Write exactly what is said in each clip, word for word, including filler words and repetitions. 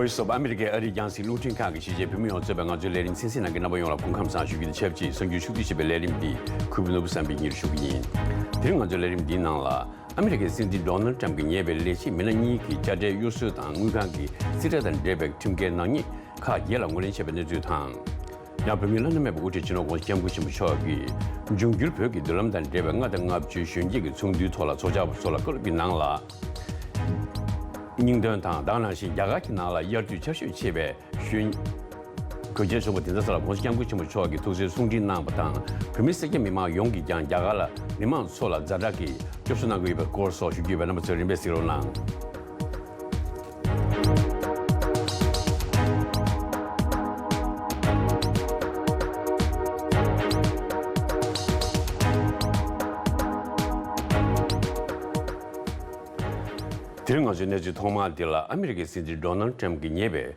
སོབ། ཨ་མི་རི་ཀའི་ཨ་རིའི་རྒྱང་སྲིང་རླུང་འཕྲིན་ཁང་གི་གཞིས་བྱེས་བོད་མི་ཡོངས་གཙོས་པའི་ང་ཚོའི་ལས་རིམ་གསན་གཟིགས་གནང་མཁན་རྣམ་པ་ཡོངས་ལ་སྐུ་ཁམས་བཟང་ཞུ་རྒྱུ་དང་ཆབས་ཅིག་གསར་འགྱུར་ཕྱོགས་བསྡུས་བྱས་པའི་ལས་རིམ་འདི་གུས་པ་ནོར་བུ་བསམ་འཕེལ་གཉེར་ཞུ་གི་ཡིན། དེ་རིང་ང་ཚོའི་ལས་རིམ་འདིའི་ནང་ལ། ཨ་མི་རི་ཀའི་སྲིད་འཛིན་ཌོ་ནལ་ཊམ་གྱིས་ཉེ་བའི་ལས་བྱེད་མི་སྣ་གཉིས་ཀྱི་དཔྱ་ཁྲལ་གཡོ་ཟོལ་དང་དངུལ་ཁང་གི་རྩིས་ཁྲ་དང་འབྲེལ་བའི་ཁྲིམས་འགལ་ནག་ཉེས་ཁག་བརྒྱད་ལ་ངོས་ལེན་བྱས་པའི་གནས་ཚུལ་དང་། ཡང་བོད་མིའི་བླ་ན་མེད་པའི་དབུ་ཁྲིད་སྤྱི་ནོར་༸གོང་ས་༸སྐྱབས་མགོན་ཆེན་པོ་མཆོག་གིས་འབྱུང་འགྱུར་བོད་ཀྱི་མདུན་ལམ་དང་འབྲེལ་བའི་ལྔ་དང་ལྔ་བཅུའི་གཞོན་སྐྱེས་ཀྱི་ཚོགས་འདུའི་ཐོག་ལ་ཚོགས་བཅར་བ་ཚོ་ལ་བཀའ་སློབ་ཀྱི་ནང་ལ། སྙིང་དོན་དང་། དེ་ནང་བཞིན་རྒྱ་གར་གྱི་ནང་ལ་དབྱར་དུས་ཆར་ཞོད་ཆེ་བའི་གཞོན་གོས་ཆེན་བྱུང་བ་དེ་འདྲ་ས་ལ་༸གོང་ས་༸སྐྱབས་མགོན་ཆེན་པོ་མཆོག་གིས་ཐུགས་གསོའི་གསུང་འཕྲིན་གནང་བ་དང་། བོད་མི་སེར་སྐྱ་མི་མང་ཡོངས་ཀྱིས་ཀྱང་རྒྱ་གར་ལ་མི་མང་ཚོ་ལ་ཛ་དྲག་གི་སྐྱོབ་གསོ་གནང་གི་ཡོད་པའི་སྐོར་སོགས་ཞུ་རྒྱུ་ཡོད་པས། རྣམ་པ་ཚོས་རིམ་པས་གཟིགས་རོགས་གནང་། དེ་རིང་ང་ཚོའི་གནས་ཚུལ་ཐོག་མ་འདི་ལ། ཨ་མི་རི་ཀའི་སྲིད་འཛིན་ཌོ་ནལ་ཊམ་གྱིས་ཉེ་བའི་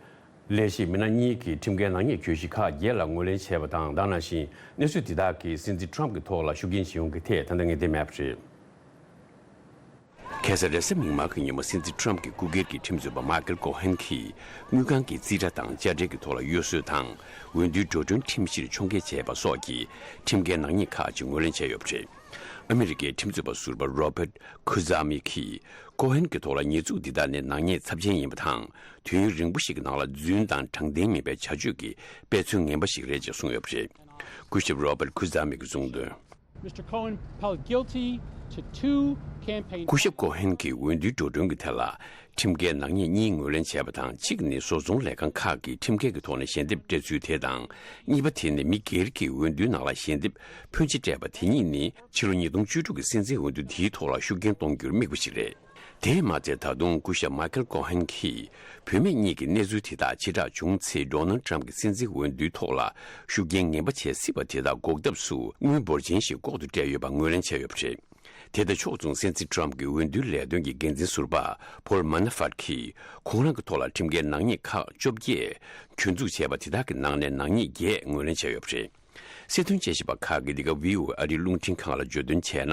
ལས་བྱེད་མི་སྣ་གཉིས་ཀྱི་ཁྲིམས་འགལ་ནག་ཉེས་གྱོད་གཞི་ཁག་བརྒྱད་ལ་ངོས་ལེན་བྱས་པ་དང་། དེ་ནང་བཞིན་གནས་ཚུལ་འདི་དག་གིས་སྲིད་འཛིན་ཊམ་གྱི་ཐོག་ལ་ཤུགས་རྐྱེན་ཅི་ཡོང་གི་ཐད་ད་ལྟ་ངེས་གཏན་མེད་པ་རེད། ཁ་སང་རེས་གཟའ་མིག་དམར་གྱི་ཉིན་མོ། སྲིད་འཛིན་ཊམ་གྱི་སྐུ་སྒེར་གྱི་ཁྲིམས་རྩོད་པ་མཱ་ཀལ་ཀོ་ཧན་གྱིས་དངུལ་ཁང་གི་རྩིས་ཁྲ་དང་དཔྱ་ཁྲལ་གྱི་ཐོག་ལ་གཡོ་ཟོལ་དང་། འོས་བསྡུའི་འགྲོ་གྲོན་ཁྲིམས་གཞིར་ཕྱོགས་འགལ་བྱས་པ་སོགས་ཀྱི་ཁྲིམས་འགལ་ནག་ཉེས་ཁག་ཅིག་ངོས་ལེན་བྱས་ཡོད་པ་རེད། ཨ་མི་རི་ཀའི་ཁྲིམས་རྩོད་པ་ཟུར་པ་རོ་བྷར་ཁུ་ཛ་མི་གིས་ཀོ་ཧན་གྱི་ཐོག་ལ་ཉེས་འཛུགས་འདི་དག་ནི་ནག་ཉེས་ཚབས་ཆེན་ཡིན་པ་དང་། དུས་ཡུན་རིང་པོ་ཞིག་གི་ནང་ལ་རྫུན་དང་དྲང་བདེན་མིན་པའི་བྱ་སྤྱོད་ཀྱི་དཔེ་མཚོན་ངན་པ་ཞིག་རེད་ཅེས་གསུངས་ཡོད་པ་རེད། སྐུ་ཞབས་རོ་བྷར་ཁུ་ཛ་མི་གིས་གསུངས་དོན། Mister Cohen pled guilty to two campaign. སྐུ་ཞབས་ཀོ་ཧན་གྱིས་འོས་བསྡུའི་འགྲོ་གྲོན་གྱི་ཐད་ལ་ཁྲིམས་འགལ་ནག་ཉེས་གཉིས་ངོས་ལེན་བྱས་པ་དང་། གཅིག་ནི་བཟོ་ཚོང་ལས་ཁང་ཁག་གིས་ཁྲིམས་འགལ་གྱི་ཐོག་ནས་ཞལ་འདེབས་སྤྲད་ཚུལ་དེ་དང་། གཉིས་པ་དེ་ནི་མི་སྒེར་གྱིས་འོས་བསྡུའི་ནང་ལ་ཞལ་འདེབས་ཕོན་ཆེ་སྤྲད་པ་དེ་གཉིས་ནི་ཕྱི་ལོ་ཉིས་སྟོང་བཅུ་དྲུག་གི་སྲིད་འཛིན་འོས་བསྡུ་དེའི་ཐོག་ལ་ཤུགས་རྐྱེན་གཏོང་རྒྱུར་དམིགས་པ་ཞིག་རེད། དེས་མ་ཚད། ད་དུང་སྐུ་ཞབས་མཱ་ཁལ་ཀོ་ཧན་གྱིས་བུད་མེད་གཉིས་ཀྱི་གནས་ཚུལ་དེ་དག་ཕྱིར་བསྒྲགས་བྱུང་ཚེ། ཌོ་ནལ་ཊམ་གྱི་སྲིད་འཛིན་འོས་བསྡུའི་ཐོག་ལ་ཤུགས་རྐྱེན་ངན་པ་བྱེད་སྲིད་པ་དེ་དག་འགོག་ཐབས་སུ་དངུལ་འབོར་ཆེན་ཞིག་ལྐོག་ཏུ་སྤྲད་ཡོད་པ་ངོས་ལེན་བྱས་ཡོད་པ་རེད། དེ་དང་ཕྱོགས་མཚུངས། སྲིད་འཛིན་ཊམ་གྱི་འོས་བསྡུའི་ལས་དོན་གྱི་འགན་འཛིན་ཟུར་པ་ཕོལ་མ་ན་ཧྥར་གྱིས་ཁོང་རང་གི་ཐོག་ལ་ཁྲིམས་འགལ་ནག་ཉེས་ཁག་བཅོ་བརྒྱད་གྱོད་འཛུགས་བྱས་པ་དེ་དག་གི་ནང་ནས་ནག་ཉེས་བརྒྱད་ངོས་ལེན་བྱས་ཡོད་པ་རེད། སྲིད་དོན་དཔྱད་ཞིབ་པ་ཁག་གིས་འདི་ག་ཝི་ཨོ་ཨེ་ཨ་རིའི་རླུང་འཕྲིན་ཁང་ལ་བརྗོད་དོན་བྱས་ན།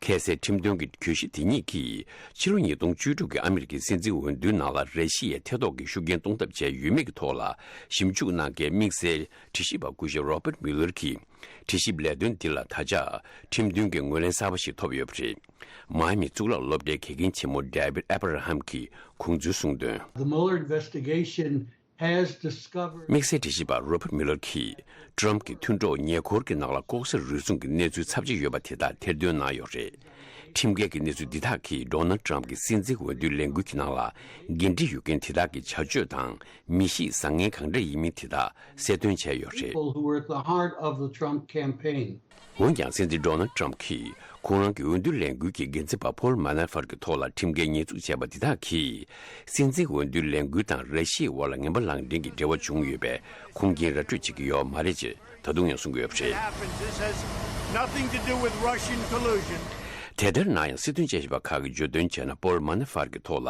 ཁ་སའི་ཁྲིམས་དོན་གྱི་གྱོད་གཞི་དེ་གཉིས་ཀྱིས་ཕྱི་ལོ་ཉིས་སྟོང་བཅུ་དྲུག་གི་ཨ་མི་རི་ཀའི་སྲིད་འཛིན་འོས་བསྡུའི་ནང་ལ་ར་ཤི་ཡའི་ཐེ་གཏོགས་ཀྱི་ཤུགས་རྐྱེན་གཏོང་ཐབས་བྱས་ཡོད་མེད་ཀྱི་ཐོག་ལ་ཞིབ་འཇུག་གནང་མཁན་དམིགས་བསལ་དྲི་ཞིབ་པ་སྐུ་ཞབས་རོ་བྷར་མུ་ལར་གྱིས། དྲི་ཞིབ་ལས་དོན་འདི་ལ་ད་ཆ་ཁྲིམས་མཐུན་གྱི་ངོས་ལེན་གསར་པ་ཞིག་ཐོབ་ཡོད་པ་རེད། མའི་མི་གཙུག་ལག་སློབ་གྲྭའི་དགེ་རྒན་ཆེན་མོ་ཌེ་བིད་ཨེ་བྷ་ར་ཧམ་གྱིས་ཁོང་ཚོའི་གསུངས་དོན། The Mueller investigation has discovered དམིགས་བསལ་དྲི་ཞིབ་པ་རོ་བྷར་མུ་ལར་གྱིས་ཊམ་གྱི་མཐུན་གྲོགས་ཉེ་འཁོར་གྱི་ནང་ལ་ལྐོག་ཟ་རུལ་སུངས་ཀྱི་གནས་ཚུལ་ཚབས་ཆེ་ཡོད་པ་དེ་དག་ཐེར་འདོན་གནང་ཡོད་རེད། ཁྲིམས་འགལ་གྱི་གནས་ཚུལ་འདི་དག་གིས་ཌོ་ནལ་ཊམ་གྱི་སྲིད་འཛིན་འོས་བསྡུའི་ལས་འགུལ་གྱི་ནང་ལ་འགན་འཁྲི་ཡོད་མཁན་དེ་དག་གི་བྱ་སྤྱོད་དང་མི་གཤིས་བཟང་ངན་གང་འདྲ་ཡིན་མིན་དེ་དག་གསལ་སྟོན་བྱས་ཡོད་རེད། People who were at the heart of the Trump campaign འོན་ཀྱང་། སྲིད་འཛིན་ཌོ་ནལ་ཊམ་གྱིས་ཁོང་རང་གི་འོས་བསྡུ་ལས་འགུལ་གྱི་འགན་འཛིན་པ་ཕོལ་མ་ན་ཧྥར་གྱི་ཐོག་ལ་ཁྲིམས་འགལ་ཉེས་འཛུགས་བྱས་པ་འདི་དག་གིས། སྲིད་འཛིན་འོས་བསྡུའི་ལས་འགུལ་དང་ར་ཤི་ཡའི་དབར་ལ་ངན་པ་ལག་འབྲེལ་གྱི་འབྲེལ་བ་བྱུང་ཡོད་པའི་ཁུངས་སྐྱེལ་ར་སྤྲོད་བྱེད་ཀྱི་ཡོད་མ་རེད་ཅེས་ད་དུང་ཡང་གསུང་གི་ཡོད་པ་རེད། Happened. This has nothing to do with Russian collusion. དེ་ལྟར་ན་ཡང་། སྲིད་དོན་དཔྱད་ཞིབ་པ་ཁག་གིས་བརྗོད་དོན་བྱས་ན། ཕོལ་མ་ན་ཧྥར་གྱི་ཐོག་ལ་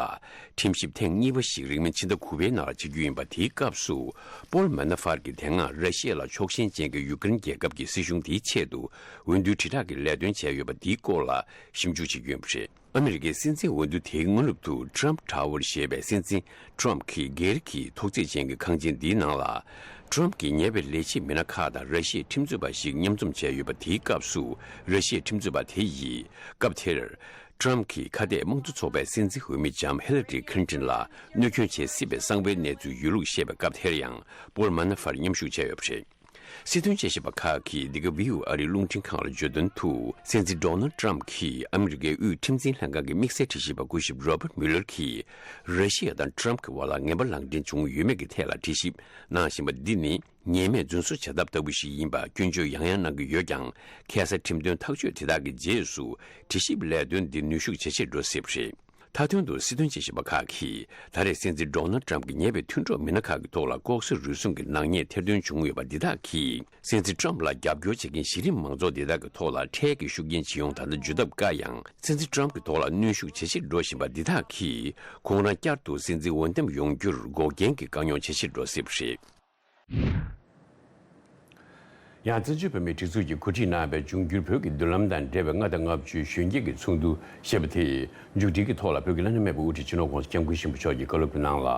ཁྲིམས་ཞིབ་ཐེངས་གཉིས་པ་ཞིག་རིང་མིན་ཕྱི་ཟླ་དགུ་པའི་ནང་ལ་བྱེད་རྒྱུ་ཡིན་པ། དེའི་སྐབས་སུ་ཕོལ་མ་ན་ཧྥར་གྱིས་དེ་སྔ་ར་ཤི་ཡ་ལ་ཕྱོགས་ཞེན་ཅན་གྱི་ཡུ་ཀེ་རེན་རྒྱལ་ཁབ་ཀྱི་སྲིད་གཞུང་དེའི་ཆེད་དུ་འོས་བསྡུའི་དྲིལ་བསྒྲགས་ཀྱི་ལས་དོན་བྱས་ཡོད་པ། དེའི་སྐོར་ལ་ཞིབ་འཇུག་བྱེད་ཀྱི་ཡོད་པ་རེད། ཨ་མི་རི་ཀའི་སྲིད་འཛིན་འོས་བསྡུ་དེའི་སྔ་ནུབ་ཏུ་Trump Tower ཞེས་པའི་སྲིད་འཛིན་ཊམ་གྱི་སྒེར་གྱི་ཐོག་བརྩེགས་ཅན་གྱི་ཁང་ཆེན་འདིའི་ནང་ལ། ཊམ་གྱི་ཉེ་བའི་ལས་བྱེད་མི་སྣ་ཁག་དང་ར་ཤི་ཡའི་ཁྲིམས་རྩོད་པ་ཞིག་མཉམ་འཛོམས་བྱས་ཡོད་པ། དེའི་སྐབས་སུ་ར་ཤི་ཡའི་ཁྲིམས་རྩོད་པ་དེ་ཡིས་སྐབས་དེར་ཊམ་གྱི་ཁ་གཏད་དམངས་གཙོ་ཚོགས་པའི་སྲིད་འཛིན་འོས་མི་ལྕམ་ཧི་ལ་རི་ཁི་ལིན་ཏོན་ལ་གནོད་སྐྱོན་བྱེད་སྲིད་པའི་གསང་བའི་གནས་ཚུལ་ཡོད་ལུགས་བཤད་པའི་སྐབས་དེར་ཡང་ཕོལ་མ་ན་ཧྥར་མཉམ་ཞུགས་བྱས་ཡོད་པ་རེད། སྲིད་དོན་དཔྱད་ཞིབ་པ་ཁག་གིས་འདི་ག་ཝི་ཨོ་ཨེ་ཨ་རིའི་རླུང་འཕྲིན་ཁང་ལ་བརྗོད་དོན་དུ། སྲིད་འཛིན་ཌོ་ནལ་ཊམ་གྱིས་ཨ་མི་རི་ཀའི་དབུས་ཁྲིམས་འཛིན་ལྷན་ཁང་གི་དམིགས་བསལ་དྲི་ཞིབ་པ་སྐུ་ཞབས་རོ་བྷར་མུ་ལར་གྱིས། ར་ཤི་ཡ་དང་ཊམ་གྱི་དབར་ལ་ངན་པ་ལག་འབྲེལ་བྱུང་ཡོད་མེད་ཀྱི་ཐད་ལ་དྲི་ཞིབ་གནང་བཞིན་པ་འདི་ནི། ཉེས་མེད་རྫུན་བཟོ་བྱ་ཐབས་ལྟ་བུ་ཞིག་ཡིན་པ་སྐྱོན་བརྗོད་ཡང་ཡང་གནང་གི་ཡོད་ཀྱང་། ཁ་སང་ཁྲིམས་དོན་ཐག་གཅོད་དེ་དག་གི་རྗེས་སུ། དྲི་ཞིབ་ལས་དོན་འདི་ནུས་ཤུགས་ཇེ་ཆེར་འགྲོ་སྲིད་པ་རེད། མཐའ་དོན་དུ། སྲིད་དོན་དཔྱད་ཞིབ་པ་ཁག་གིས། ད་རེས་སྲིད་འཛིན་ཌོ་ནལ་ཊམ་གྱི་ཉེ་བའི་མཐུན་གྲོགས་མི་སྣ་ཁག་གི་ཐོག་ལ་ལྐོག་ཟ་རུལ་སུངས་ཀྱི་ནག་ཉེས་ཐེར་འདོན་བྱུང་ཡོད་པ་འདི་དག་གིས། སྲིད་འཛིན་ཊམ་ལ་རྒྱབ་སྐྱོར་བྱེད་མཁན་གཞི་རིམ་མང་ཚོགས་འདི་དག་གི་ཐོག་ལ་ཁྲལ་གྱི་ཤུགས་རྐྱེན་ཇི་ཡོང་། ད་ལྟ་འཇུ་ཐབས་དཀའ་ཡང་། སྲིད་འཛིན་ཊམ་གྱི་ཐོག་ལ་གནོན་ཤུགས་ཇེ་ཆེར་འགྲོ་བཞིན་པ་འདི་དག་གིས། ཁོང་རང་བསྐྱར་དུ་སྲིད་འཛིན་འོས་འདེམས་ཡོང་རྒྱུར་འགོག་རྐྱེན་གྱི་དཀའ་རྙོག་ཇེ་ཆེར་འགྲོ་སྲིད་པ་རེད། ཡང་བཙན་བྱོལ་བོད་མིའི་སྒྲིག་འཛུགས་ཀྱིས་གོ་སྒྲིག་གནང་བའི་འབྱུང་འགྱུར་བོད་ཀྱི་མདུན་ལམ་དང་འབྲེལ་བའི་ལྔ་དང་ལྔ་བཅུའི་གཞོན་སྐྱེས་ཀྱི་ཚོགས་འདུ་ཞེས་པ་དེ་མཇུག་སྒྲིལ་གྱི་ཐོག་ལ། བོད་ཀྱི་བླ་ན་མེད་པའི་དབུ་ཁྲིད་སྤྱི་ནོར་༸གོང་ས་༸སྐྱབས་མགོན་ཆེན་པོ་མཆོག་གིས་བཀའ་སློབ་ཀྱི་ནང་ལ།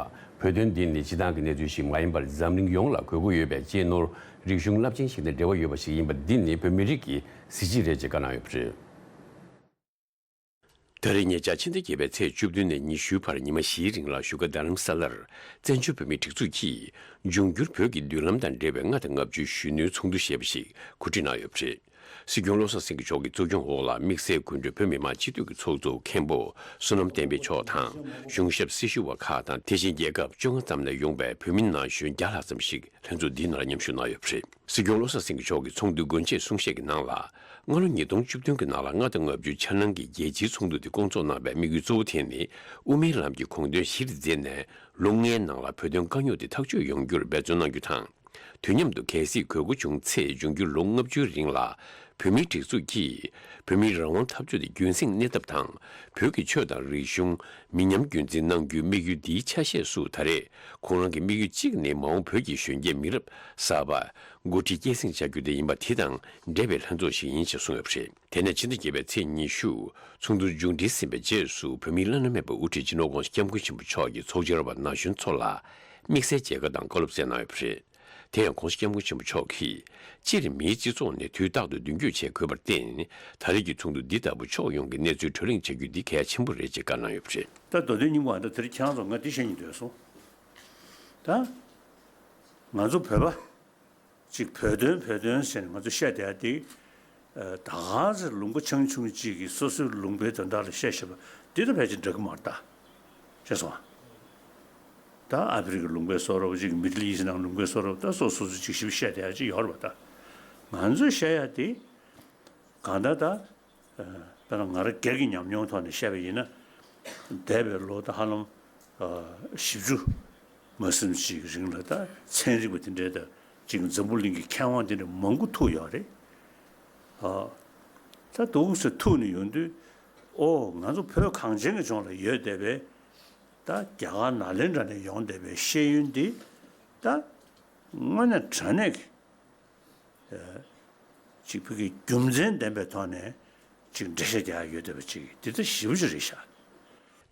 བོད་དོན་འདི་ནི་སྤྱི་བཏང་གི་གནས་ཚུལ་ཞིག་མ་ཡིན་པར་འཛམ་གླིང་ཡོངས་ལ་གོ་དགོས་ཡོད་པའི་གཅེས་ནོར་རིག་གཞུང་རླབས་ཆེན་ཞིག་དང་འབྲེལ་བ་ཡོད་པ་ཞིག་ཡིན་པ་འདི་ནི་བོད་མི་རིགས་ཀྱི་གཟི་བརྗིད་རེད་ཅེས་བཀའ་གནང་ཡོད་པ་རེད། ད་རེས་ཉེ་ཆར་ཕྱི་ཟླ་བརྒྱད་པའི་ཚེས་བཅུ་བདུན་ནས་ཉི་ཤུའི་བར་ཉི་མ་བཞིའི་རིང་ལ་བཞུགས་སྒར་རྡ་རམ་ས་ལར་བཙན་བྱོལ་བོད་མིའི་སྒྲིག་འཛུགས་ཀྱིས་འབྱུང་འགྱུར་བོད་ཀྱི་མདུན་ལམ་དང་འབྲེལ་བའི་ལྔ་དང་ལྔ་བཅུའི་གཞོན་ནུའི་ཚོགས་འདུ་ཞེས་པ་ཞིག་གོ་སྒྲིག་གནང་ཡོད་པ་རེད། སྲིད་སྐྱོང་བློ་བཟང་སེང་གེ་མཆོག་གི་གཙོ་སྐྱོང་འོག་ལ་དམིགས་བསལ་སྐུ་མགྲོན་བོད་མི་མང་སྤྱི་འཐུས་ཀྱི་ཚོགས་གཙོ་མཁན་པོ་བསོད་ནམས་བསྟན་འཕེལ་མཆོག་དང་། གཞུང་ཞབས་སྲི་ཞུ་བ་ཁག་དང་། དེ་བཞིན་རྒྱལ་ཁབ་བཅོ་ལྔ་ཙམ་ནས་ཡོང་པའི་བོད་མི་ནང་གཞོན་བརྒྱ་ལྷག་ཙམ་ཞིག་ལྷན་ཚོགས་འདིའི་ནང་ལ་མཉམ་ཞུགས་གནང་ཡོད་པ་རེད། སྲིད་སྐྱོང་བློ་བཟང་སེང་གེ་མཆོག་གིས་ཚོགས་འདུའི་སྒོ་འབྱེད་གསུང་བཤད་ཀྱི་ནང་ལ། སྔ་ལོ་ཉིས་སྟོང་བཅུ་བདུན་གྱི་ནང་ལ་ལྔ་དང་ལྔ་བཅུའི་འཆར་སྣང་གི་རྒྱལ་སྤྱིའི་ཚོགས་འདུ་དེ་སྐོང་ཚོགས་གནང་བའི་དམིགས་ཡུལ་གཙོ་བོ་དེ་ནི། དབུ་མའི་ལམ་གྱི་དགོངས་དོན་གཞིར་འཛིན་ནས། ལོ་ལྔའི་ནང་ལ་བོད་དོན་དཀའ་རྙོག་དེ་ཐག་གཅོད་ཡོང་རྒྱུར་འབད་བརྩོན་གནང་རྒྱུ་དང་། དུས་མཉམ་དུ་གལ་སྲིད་དགོས་མཁོ་བྱུང་ཚེ། འབྱུང་འགྱུར་ལོ་ལྔ་བཅུའི་རིང་ལ་བོད་མིའི་སྒྲིག་འཛུགས་ཀྱིས་བོད་མིའི་རང་དབང་འཐབ་རྩོད་དེ་རྒྱུན་སྲིང་གནས་ཐབས་དང་། བོད་ཀྱི་ཆོས་དང་རིག་གཞུང་མི་ཉམས་རྒྱུན་འཛིན་གནང་རྒྱུའི་དམིགས་ཡུལ་འདིའི་ཆ་ཤས་སུ། ད་རེས་ཁོང་རང་གི་དམིགས་ཡུལ་གཅིག་ནི། མ་འོངས་བོད་ཀྱི་གཞོན་སྐྱེས་མི་རབས་གསར་པ་འགོ་ཁྲིད་སྐྱེད་སྲིང་བྱ་རྒྱུ་དེ་ཡིན་པ་དེ་དང་འབྲེལ་བའི་ལྷན་ཚོགས་ཤིག་ཡིན་ཞེས་གསུངས་ཡོད་པ་རེད། དེ་ནས་ཕྱི་ཟླ་བརྒྱད་པའི་ཚེས་ཉི་ཤུ། ཚོགས་འདུ་མཇུག་སྒྲིལ་ཟིན་པའི་རྗེས་སུ། བོད་མིའི་བླ་ན་མེད་པའི་དབུ་ཁྲིད་སྤྱི་ནོར་༸གོང་ས་༸སྐྱབས་མགོན་ཆེན་པོ་མཆོག་གིས་ཚོགས་བཅར་བ་ན་གཞོན་ཚོ་ལ་དམིགས་བསལ་མཇལ་ཁ་དང་བཀའ་སློབ་སྩལ་གནང་ཡོད་པ་རེད། དེ་ཡང་༸གོང་ས་༸སྐྱབས་མགོན་ཆེན་པོ་མཆོག་གིས། སྤྱིར་མིའི་སྤྱི་ཚོགས་ནི་དུས་རྟག་ཏུ་མདུན་སྐྱོད་བྱེད་དགོས་པར་བརྟེན། ད་རེས་ཀྱི་ཚོགས་འདུ་འདི་ལྟ་བུ་ཕྱོགས་ཡོངས་ཀྱི་གནས་ཚུལ་བགྲོ་གླེང་བྱ་རྒྱུ་འདི་གལ་ཆེན་པོ་རེད་ཅེས་བཀའ་གནང་ཡོད་པ་རེད། ད་མདོ་དོན་སྙིང་པོ་ཨ་འདྲ་དེ་རིང་ཁྱེད་རང་ཚོ་ང་འདི་བཤད་སྙིང་འདོད་སོང་། ད་ང་ཚོ་བོད་པ་ཅིག་བོད་དོན་བོད་དོན་ཟེར་ནས་ང་ཚོ་བཤད་བསྡད་ཡ་དེ། ད་ག་ཚོད་ལུང་པ་ཆུང་ཆུང་ཅིག་གིས་སོ་སོའི་ལུང་པའི་དོན་དག་ལ་བཤད་བཤད་པ་འདི་ད་ཕལ་ཆེར་འདྲ་གི་མ་རེད་ད། ཤེས་སོང་ཨ། ད་ཨ་ཕི་རི་ཀའི་ལུང་པའི་བཟོ་འདྲ་པོ་ཅིག་མི་ཌལ་ཨི་སི་ནང་ལུང་པའི་བཟོ་འདྲ་པོ་ད་སོ་སོ་སོ་ཅིག་ཞིབ་བཤད་བསྡད་ཡ་ཅིག་ཡོད་རེད་པ་ད། ང་ཚོས་བཤད་ཡ་དེ་གང་ལྟར་ད། དཔེར་ན་ང་རང་སྒེར་གྱི་ཉམས་མྱོང་ཐོག་ནས་བཤད་པ་ཡིན་ན། འདས་པའི་ལོ་ད་ཧ་ལམ་བཞི་བཅུ་མ་ཟིན་ཅིག་རིང་ལ་ད་ཚན་རིག་པ་དེ་འདྲའི་ད་ཅིག་འཛམ་བུ་གླིང་གི་མཁས་དབང་དེ་འདྲ་མང་པོ་ཐུག་ཡོད་རེད། ད་འདུག་སེ་ཐུག་ནས་ཡོང་དུས། ཨོ་ང་ཚོ་བོད་གངས་ཅན་གྱི་ལྗོངས་ལ་ཡོད་བསྡད་པའི་ད་རྒྱ་གར་ནཱ་ལེནྡྲ་ནས་ཡོང་བསྡད་པའི་ཤེས་ཡོན་འདི་ད་དངོས་གནས་དྲང་གནས་ཀྱི། ཅིག་བོད་ཀྱི་རྒྱུ་མཚན་ལྡན་པའི་ཐོག་ནས་ཅིག་འགྲེལ་བཤད་རྒྱག་ཡ་ཡོད་བསྡད་པ་ཅིག་འདི་ལྟ་ཞེ་པོ་ཅིག་རེད་ཤག་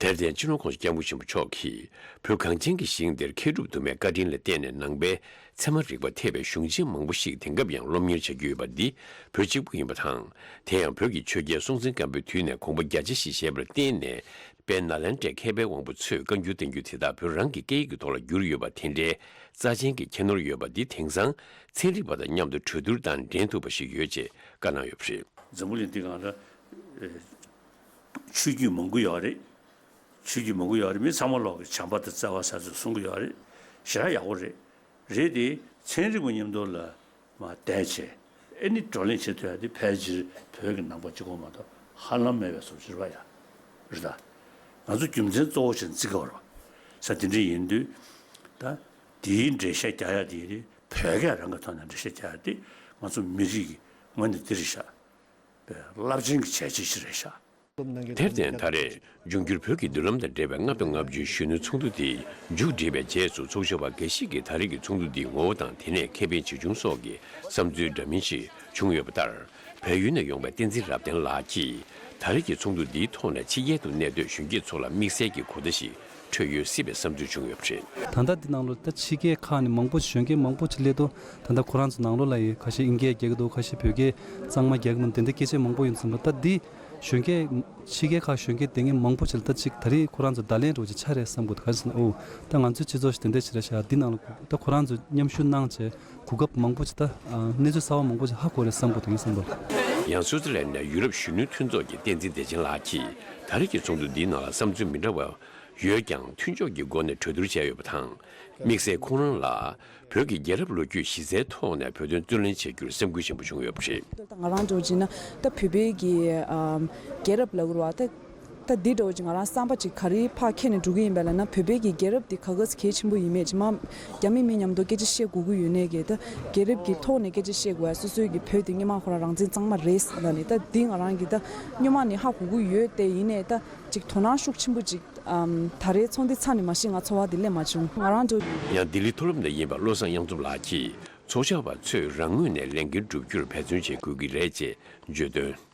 དེར་བརྟེན་སྤྱི་ནོར་༸གོང་ས་༸སྐྱབས་མགོན་ཆེན་པོ་མཆོག་གིས་བོད་གངས་ཅན་གྱི་ཞིང་འདིར་མཁས་གྲུབ་དུ་མའི་བཀའ་དྲིན་ལ་བརྟེན་ནས་ནང་པའི་ཚད་མ་རིག་པ་ཐེ་བའི་གཞུང་ཆེན་མང་པོ་ཞིག་དེང་སྐབས་ཡང་སློབ་གཉེར་བྱ་རྒྱུ་ཡོད་པ་འདི་བོད་གཅིག་པུ་ཡིན་པ་དང་། དེ་ཡང་བོད་ཀྱི་ཆོས་རྒྱལ་སྲོང་བཙན་སྒམ་པོའི་དུས་ནས་དགོངས་པ་རྒྱ་ཆེ་ཞིག་བཞེས་པར་བརྟེན་ནས། དཔལ་ནཱ་ལེནྡྲའི་མཁས་པའི་དབང་པོ་ཚོས་བཀའ་འགྱུར་བསྟན་འགྱུར་དེ་དག་བོད་རང་གི་སྐད་ཡིག་གི་ཐོག་ལ་བསྒྱུར་ཡོད་པ་དེ་འདྲའི་རྩ་ཆེན་གྱི་ཁྱད་ནོར་ཡོད་པ་འདི་དེང་སང་ཚན་རིག་པ་དང་མཉམ་དུ་གྲོས་བསྡུར་དང་འགྲན་ཐུབ་པ་ཞིག་ཡོད་ཅེས་བཀའ་གནང་ཡོད་པ་རེད། འཛམ་བུ་གླིང་འདི་སྒང་ལ་ཆོས་བརྒྱུད་མང་པོ་ཡོད་རེད། ཆོས་བརྒྱུད་མང་པོ་ཡོད་རེད། མི་ཚང་མ་ལོག་གི་བྱམས་པ་དང་བརྩེ་བ་ཟེར་ཚུལ་གསུང་གི་ཡོད་རེད། ཞེ་དྲག་ཡག་པོ་རེད། རེད་དེ་ཚན་རིག་པ་མཉམ་དུ་ལ་མ་བསྡད་བྱས་ཨེ་ནི་བགྲོ་གླེང་བྱེད་ཐུབ་ཡ་དེ་ཕལ་ཆེར་བོད་ཀྱི་ནང་པ་གཅིག་པོ་མ་གཏོགས་ཧ་ལམ་མེད་པའི་བཟོ་ཅིག་རེད་པ་ཡ། རེད་ད། ང་ཚོ་རྒྱུ་མཚན་གཙོ་བོ་བྱས་ནས་བརྩི་དགོས་རེད་པ། ས་དེ་འདྲ་ཡིན་དུས་ད་དེའི་འགྲེལ་བཤད་རྒྱག་ཡ་དེ་བོད་སྐད་རང་གི་ཐོག་ནས་འགྲེལ་བཤད་རྒྱག་ཡ་དེ་ང་ཚོ་མི་རིགས་ཀྱི་ངོས་ནས་འདི་རེད་ཤག་རླབས་ཆེན་གྱི་བྱས་རྗེས་ཤིག་རེད་ཤག་དེར་བརྟེན་ད་རེས་འབྱུང་འགྱུར་བོད་ཀྱི་མདུན་ལམ་དང་འབྲེལ་བའི་ལྔ་པ་ལྔ་བཅུའི་གཞོན་ནུའི་ཚོགས་འདུ་དེ་མཇུག་བསྒྲིལ་བའི་རྗེས་སུ་ཚོགས་བཞུགས་པ་འགའ་ཞིག་གིས་ད་རེས་ཀྱི་ཚོགས་འདུ་འདིའི་ངོ་བོ་དང་དེ་ནས་ཁེ་ཕན་ཆེ་ཆུང་སོགས་ཀྱི་བསམ་ཚུལ་འདྲ་མིན་ཞིག་བྱུང་ཡོད་པ་ལྟར། བལ་ཡུལ་ནས་ཡོང་བའི་བསྟན་འཛིན་རབ་བརྟན་ལགས་ཀྱིས་ད་རེས་ཀྱི་ཚོགས་འདུ་འདིའི་ཐོག་ནས་ཕྱི་རྒྱལ་དུ་གནས་སྡོད་གཞོན་སྐྱེས་ཚོ་ལ་དམིགས་བསལ་གྱི་གོ་བརྡ་ཞིག་འཕྲོད་ཡོད་སྲིད་པའི་བསམ་ཚུལ་བྱུང་ཡོད་པ་རེད། ད་ལྟ་འདི་ནང་ལོ་ད་ཕྱི་རྒྱལ་ཁག་ནས་མང་པོ་གཞོན་སྐྱེས་མང་པོ་ཞིག་སླེབས་འདུག་ད་ལྟ་ཁོ་རང་ཚོ་ནང་ལོགས་ལ་ཡི་ཁ་ཤས་དབྱིན་སྐད་རྒྱག་གི་འདུག་ཁ་ཤས་བོད་སྐད་གཙང་མ་རྒྱག་གི་མི་འདུག་དེ་འདྲ་སྐད་ཆ་མང་པོ་ཡོང་ཙང་ད་འདི་གཞོན་སྐྱེས་ཕྱི་རྒྱལ་ཁག་གཞོན་སྐྱེས་དེ་ངས་མང་པོ་ཞིག་ལ་ད་ཅིག་ད་རེས་ཁོ་རང་ཚོ་བརྡ་ལན་འདྲ་བོ་ཅིག་ཆགས་རེད་བསམ་གི་འདུག་ག་རེ་ཟེར་ན་ཨོ་ད་ང་ཚོའི་སྤྱི་ཚོགས་ཤིག་དེ་འདྲ་ཞིག་རེད་ཤག་འདི་ནང་ལ་ད་ཁོ་རང་ཚོ་མཉམ་ཞུགས་གནང་བྱས་གོ་སྐབས་མང་པོ་ཅིག་ད་གནས་ཚུལ་གསར་པ་མང་པོ་ཅིག་ཧ་གོ་རེད་བསམ་གི་འདུག་ངས་བསམ་པ། ཡང་སུའུ་ཙི་ལན་ནས་ཡུ་རོབ་གཞོན་ནུའི་མཐུན་ཚོགས་ཀྱི་བསྟན་འཛིན་བདེ་ཆེན་ལགས་ཀྱིས་ད་རེས་ཀྱི་ཚོགས་འདུ་འདིའི་ནང་ལ་བསམ་ཚུལ་མི་འདྲ་བ་ཡོད་ཀྱང་མཐུན་ཕྱོགས་ཀྱི་སྒོ་ནས་གྲོས་བསྡུར་བྱས་ཡོད་པ་དང་། དམིགས་བསལ་ཁོང་རང་ལ་བོད་ཀྱི་རྒྱལ་རབས་ལོ་རྒྱུས་གཞི་རྩའི་ཐོག་ནས་བོད་དོན་རྩོད་ལེན་བྱེད་རྒྱུར་སེམས་འགུལ་ཆེན་པོ་བྱུང་ཡོད་པ་རེད། ད་ང་རང་འདྲ་བོ་བྱས་ན་ད་བོད་པའི་གི་ཨམ་རྒྱལ་རབས་ལབ་དགོས་རེད་བ། ད་ད་འདི་འདྲ་བོ་ཅིག་ང་རང་བསམ་པ་ཅིག་ག་རེ་ཕར་འཁྱེར་ནས་འགྲོ་གི་ཡིན་པ་ལབ་ན་བོད་པའི་གི་རྒྱལ་རབས་འདི་ག་ག་ཟེ་གལ་ཆེན་པོ་ཡིན་མེད་ཅིག་མ་རྒྱ་མི་མི་མཉམ་དུ་སྐད་ཆ་བཤད་དགོས་ཀྱི་ཡོད་ནའི་གི་ད་རྒྱལ་རབས་ཀྱི་ཐོག་ནས་སྐད་ཆ་བཤད་དགོས་ཡ་སོ་སོའི་གི་བོད་དེ་སྔོན་མ་ཁོ་རང་རང་བཙན་གཙང་མ་རེད་ལབ་ནས་ད་འདི་ང་རང་གི་ད་སྔོན་མ་ནས་ཧ་གོ་གི་ཡོད་དེ་ཡིན་ནའི་ད་ཅིག་དོ་སྣང་ཤུགས་ཆེན་པོ་ཅིག་ཨམ་ད་རེས་ཚོགས་འདུ་ཚར་ནས་མ་གཞི་ང་ཚོར་བ་དེ་སླེབས་མ་བྱུང་ང་རང་འགྲོ། ཡང་ལྡི་ལི་མཐོ་སློབ་ནས་ཡིན་པ་བློ་བཟང་དབྱངས་འཛོམས་ལགས་ཀྱིས་ ཚོགས་བཅར་བ་ཚོས་རང་ངོས་ནས་ལས་འགན་བསྒྲུབ་རྒྱུར་འབད་བརྩོན་བྱེད་དགོས་ཀྱི་རེད་ཅེས་བརྗོད་དོན།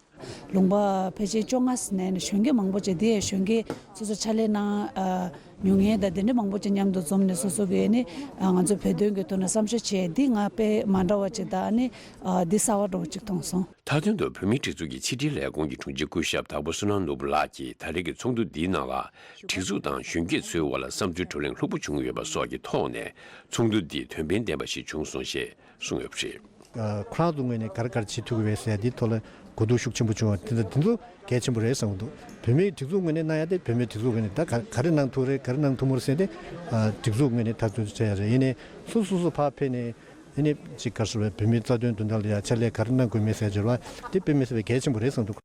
ལུང་པ་ཕལ་ཆེར་བཅོ་ལྔ་ནས་གཞོན་སྐྱེས་མང་པོ་ཅིག་འདི་ཡང་གཞོན་སྐྱེས་སོ་སོ་ཕྱག་ལས་གནང་ཨ་མྱོང་མཁན་དང་དེ་འདྲ་མང་པོ་ཅིག་མཉམ་དུ་འཛོམས་ནས་སོ་སོ་གི་ནི་ཨ་ང་ཚོའི་བོད་དོན་གྱི་ཐོག་ནས་བསམ་ཤེས་བྱས་འདི་ང་དཔེ་མ་འདྲ་བ་ཅིག་དང་ནི་ཨ་འདི་གསར་བ་འདྲ་བོ་ཅིག་མཐོང་སོང་། མཐའ་དོན་དུ་བོད་མིའི་སྒྲིག་འཛུགས་ཀྱི་ཕྱི་དྲིལ་ལས་ཁུངས་ཀྱི་དྲུང་ཆེ་སྐུ་ཞབས་དྭགས་པོ་བསོད་ནམས་ནོར་བུ་ལགས་ཀྱིས་ད་རེས་ཀྱི་ཚོགས་འདུ་འདིའི་ནང་ལ་སྒྲིག་འཛུགས་དང་གཞོན་སྐྱེས་ཚོའི་དབར་ལ་བསམ་ཚུལ་བགྲོ་གླེང་ལྷུག་པོ་བྱུང་ཡོད་པ་སོགས་ཀྱི་ཐོག་ནས་ཚོགས་འདུ་འདི་དོན་ཕན་ལྡན་པ་ཞིག་བྱུང་སོང་ཞེས་གསུངས་ཡོད་པ་རེད། ཁོ་རང་ཚོའི་ངོས་ནས་ག་རེ་ག་རེ་བྱེད་ཐུབ་ཀྱི་རེད་ཟེར་ཡ་འདིའི་ཐོག་ལ་གོ་བསྡུར་ཤུགས་ཆེན་པོ་བྱུང་བ་དེ་ཚོ་དེ་ཚོ་གལ་ཆེན་པོ་རེད་བསམ་གྱི་འདུག་བོད་མིའི་སྒྲིག་འཛུགས་ངོས་ནས་གནང་ཡ་དེ་བོད་མིའི་སྒྲིག་འཛུགས་ངོས་ནས་ད་ག་ག་རེ་གནང་ཐུབ་རེད་ག་རེ་གནང་ཐུབ་མ་རེད་ཟེར་ཏེ་སྒྲིག་འཛུགས་ངོས་ནས་ད་དུང་བྱས་ཡ་རེད། ཡིན་ནའི་སོ་སོ་སོ་ཕར་ཕེབས་ནས་ཡིན་ནའི་ཅིག་ག་རེ་ཟེར་བའི་བོད་མིའི་རྩ་དོན་དོན་དག་ལ་ཡ་ཕྱག་ལས་ག་རེ་གནང་དགོས་མིན་ཟེར་བྱས་པ་དེ་དཔེ་མི་སྲིད་པའི་གལ་ཆེན་པོ་རེད་བསམ་འདུག་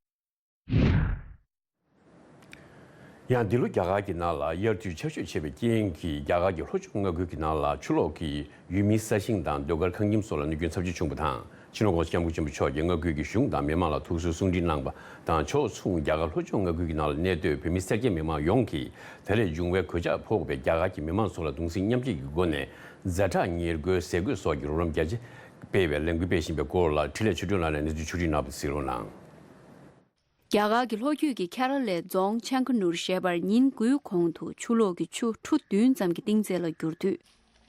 ཡང་འདི་ལོ་རྒྱ་གར་གྱི་ནང་ལ་དབྱར་དུས་ཆར་ཞོད་ཆེ་བའི་རྐྱེན་གྱིས་རྒྱ་གར་གྱི་ལྷོ་ཕྱོགས་མངའ་ཁུལ་གྱི་ནང་ལ་ཆུ་ལོག་གིས་ཡུལ་མིའི་ས་ཞིང་དང་ཟློས་གར་ཁང་ཁྱིམ་སོགས་ལ་གནོད་སྐྱོན་ཚབས་ཆེ་བྱུང་བ་དང་། སྤྱི་ནོར་༸གོང་ས་༸སྐྱབས་མགོན་ཆེན་པོ་མཆོག་གིས་མངའ་ཁུལ་གྱི་གཞུང་དང་མི་མང་ལ་ཐུགས་གསོའི་གསུང་འཕྲིན་གནང་བ་དང་ཕྱོགས་མཚུངས། རྒྱ་གར་ལྷོ་ཕྱོགས་མངའ་ཁུལ་གྱི་ནང་ལ་གནས་སྡོད་བོད་མི་སེར་སྐྱ་མི་མང་ཡོངས་ཀྱིས་ད་རེས་འབྱུང་བའི་གོད་ཆག་ཕོག་པའི་རྒྱ་གར་གྱི་མི་མང་ཚོ་ལ་གདུང་སེམས་མཉམ་སྐྱེད་ཀྱི་སྒོ་ནས་ཛ་དྲག་ཉེར་མཁོའི་ཟས་གོས་སོགས་ཀྱི་རོགས་རམ་རྒྱ་ཆེ་སྤེལ་བའི་ལས་འགུལ་སྤེལ་བཞིན་པའི་སྐོར་ལ་འཕྲིན་ལས་ཆོས་སྒྲོན་ལགས་ནས་གནས་ཚུལ་ཕྱོགས་སྒྲིག་གནང་བ་གཟིགས་རོགས་གནང་། རྒྱ་གར་གྱི་ལྷོ་རྒྱུད་ཀྱི་ཁེ་ར་ལའི་རྫོང་ཆན་ཁ་ནུར་ཞེས་པར་ཉིན་དགུའི་གོང་དུ་ཆུ་ལོག་གི་ཆུ་ཁྲུ་བདུན་ཙམ་གྱི་གཏིང་ཚད་ལ་གྱུར་དུས།